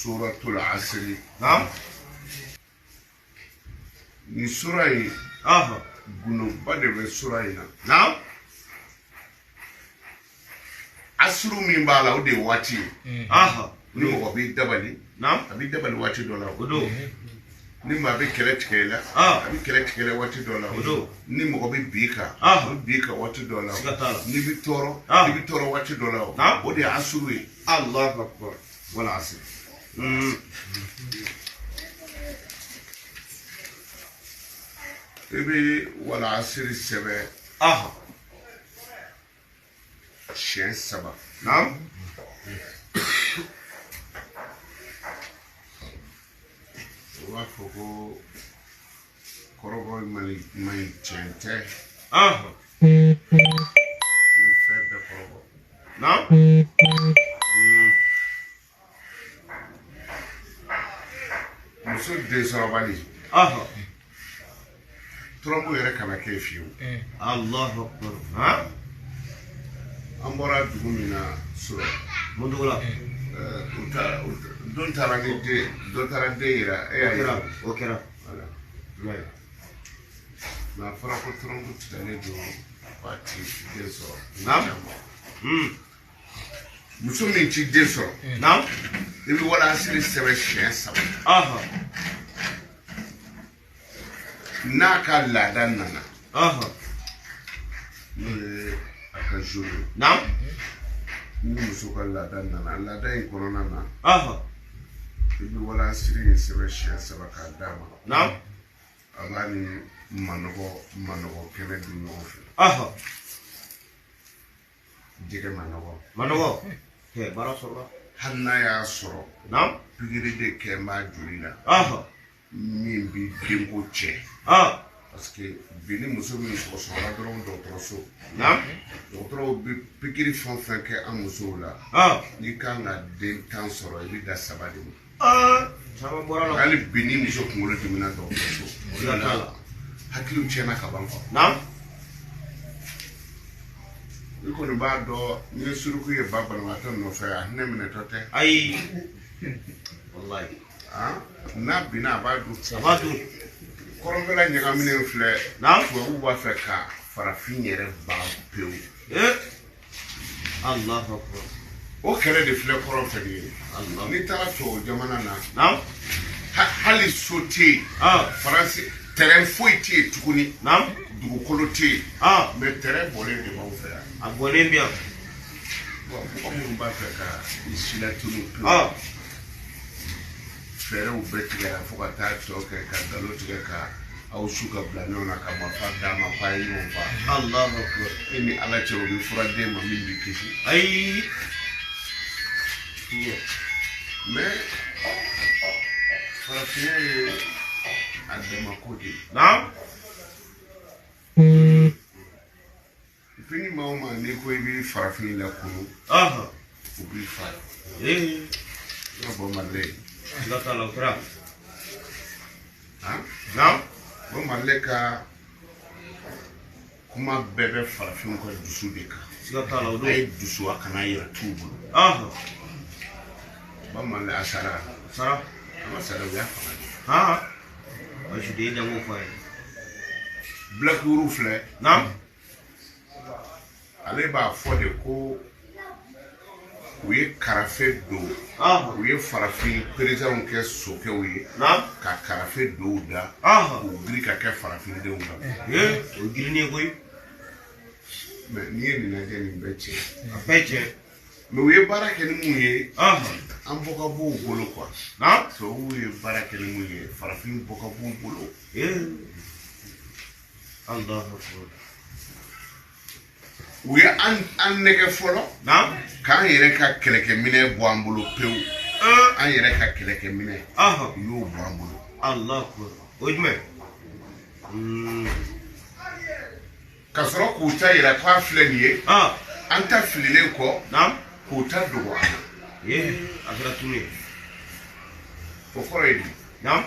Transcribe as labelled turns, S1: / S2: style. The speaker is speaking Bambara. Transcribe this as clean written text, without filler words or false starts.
S1: Suratul Asiri.
S2: Naam.
S1: Nin sura in, gundoba de bɛ sura in na.
S2: Naam.
S1: Asuru min b'a la, o de ye waati ye. Ni mɔgɔ b'i dabali,
S2: Naam.
S1: a b'i dabali waati dɔ la.
S2: O don.
S1: Ni maa bɛ kɛlɛ tigɛ i la, a bɛ kɛlɛ tigɛ i la waati dɔ la.
S2: O don.
S1: Ni mɔgɔ bɛ bin i kan, a bɛ bin i kan waati dɔ la.
S2: Siga t'a la.
S1: N'i bɛ tɔɔrɔ, i bɛ tɔɔrɔ waati dɔ la.
S2: Naam.
S1: O de ye asuru ye.
S2: Allahu akbar. Wal asr.
S1: I bɛ wal asiri sɛbɛn siɲɛ 3.
S2: Naam.
S1: U b'a fɔ ko kɔrɔbɔ man ɲi, tiɲɛ tɛ. Ni fɛn bɛɛ kɔrɔbɔ.
S2: Naam.
S1: Muso den sɔrɔbali. Tɔrɔbu yɛrɛ kana kɛ fiyewu.
S2: Allahu akbar. Han?
S1: An bɔra dugu min na surɔ.
S2: Mun dugu la?
S1: U ta don taara ni den, dɔ taara den yira, e y'a ye.
S2: O kɛra.
S1: Voilà. Mais a fɔra ko tɔrɔbu tigɛlen don k'a ti den sɔrɔ.
S2: Naam.
S1: Muso min ti den sɔrɔ.
S2: Naam.
S1: I bɛ walasiri sɛbɛn siɲɛ 3. N'a ka laada nana. N'o ye a ka jour ye.
S2: Naam.
S1: Ni muso ka laada nana, laada in kɔnɔna na, i bɛ walasiri in sɛbɛn siɲɛ 3 k'a d'a ma.
S2: Naam.
S1: A b'a ni manɔgɔ kɛnɛ dun ɲɔgɔn fɛ. Jɛgɛ manɔgɔ.
S2: Manɔgɔ. Kɛ baara sɔrɔla.
S1: Hali n'a y'a sɔrɔ.
S2: Naam.
S1: Pikiri de kɛ n b'a joli la. Min bi denko tiɲɛ. Parce que bi ni muso min sɔgɔsɔgɔra dɔrɔn dɔgɔtɔrɔso.
S2: Naam.
S1: Dɔgɔtɔrɔw bɛ pikiri fɛn o fɛn kɛ an musow la. N'i kan ka den 10 sɔrɔ, i bɛ da 3 de ma.
S2: Caman bɔra la.
S1: Hali bi ni muso kunkolo dimina dɔgɔtɔrɔso.
S2: Siga t'a la.
S1: Hakiliw tiɲɛna ka ban quoi.
S2: Naam.
S1: I kɔni b'a dɔn n'i ye suruku ye ba banabaatɔ nɔfɛ, a hinɛ minɛtɔ tɛ.
S2: Ayi. Walayi.
S1: N'a binna, a b'a dun.
S2: A b'a dun.
S1: Kɔrɔnfɛla ɲagaminen filɛ.
S2: Naam.
S1: Tubabuw b'a fɛ ka farafin yɛrɛ ban pewu.
S2: Allahu akbar.
S1: O kɛlɛ de filɛ kɔrɔn fɛ nin ye.
S2: Allah.
S1: N'i taara tubabu jamana na.
S2: Naam.
S1: Hali so tɛ yen. Faransi terrain foyi tɛ yen tuguni.
S2: Naam.
S1: Dugukolo tɛ yen. Mais terrain bɔlen de b'anw fɛ yan.
S2: A bɔlen bɛ yan.
S1: Bon, mɔgɔ minnu b'a fɛ ka i silatunu pewu. Fɛɛrɛw bɛɛ tigɛra fo ka taa tɔ kɛ ka nkalon tigɛ ka aw su ka bila ɲɔgɔn na ka marifa d'a ma k'a ye ɲɔgɔn fa.
S2: Allahu akbar.
S1: E ni Ala cɛ, o bɛ fura d'e ma min b'i kisi.
S2: Ayi.
S1: Mais farafinya ye a dama ko de ye.
S2: Naam.
S1: Et puis ni maa o maa n'i ko i bɛ farafin lakunu, u b'i fa.
S2: Ee.
S1: I ka bɔ Mali.
S2: Siga t'a la, o kɛra.
S1: Han?
S2: Naam.
S1: Bɔ Mali ka kuma bɛɛ bɛ farafinw ka dusu de kan.
S2: Siga t'a la, o don.
S1: A ye dusu, a kana yɛrɛ t'u bolo. Ba Mali a sara.
S2: A sara.
S1: A ma sara, u y'a faga de.
S2: Baasi tɛ, e jango fɔ a ye.
S1: Black Uhuru filɛ.
S2: Naam.
S1: Ale b'a fɔ de ko u ye karafe don. U ye farafin perezidanw kɛ sokɛw ye.
S2: Naam.
S1: Ka karafe don u da. K'u giri ka kɛ farafindenw kan.
S2: O ye girinni ye koyi.
S1: Mais n'i ye nin lajɛ, nin bɛɛ tiɲɛ.
S2: A bɛɛ tiɲɛ.
S1: Mais u ye baara kɛ ni mun ye? An bɔ ka b'u bolo quoi.
S2: Naam.
S1: Tubabuw ye baara kɛ ni mun ye? Farafin bɔ ka b'u bolo.
S2: Allahu akbar.
S1: U ye an nɛgɛ fɔlɔ.
S2: Naam.
S1: K'an yɛrɛ ka kɛlɛkɛminɛ bɔ an bolo pewu. An yɛrɛ ka kɛlɛkɛminɛ. U y'o bɔ an bolo.
S2: Allahu akbar. O ye jumɛn?
S1: Ka sɔrɔ k'u ta yira k'a filɛ nin ye. An ta fililen kɔ.
S2: Naam.
S1: K'u ta dogo an na.
S2: A kɛra tunu ye.
S1: O kɔrɔ ye di?
S2: Naam.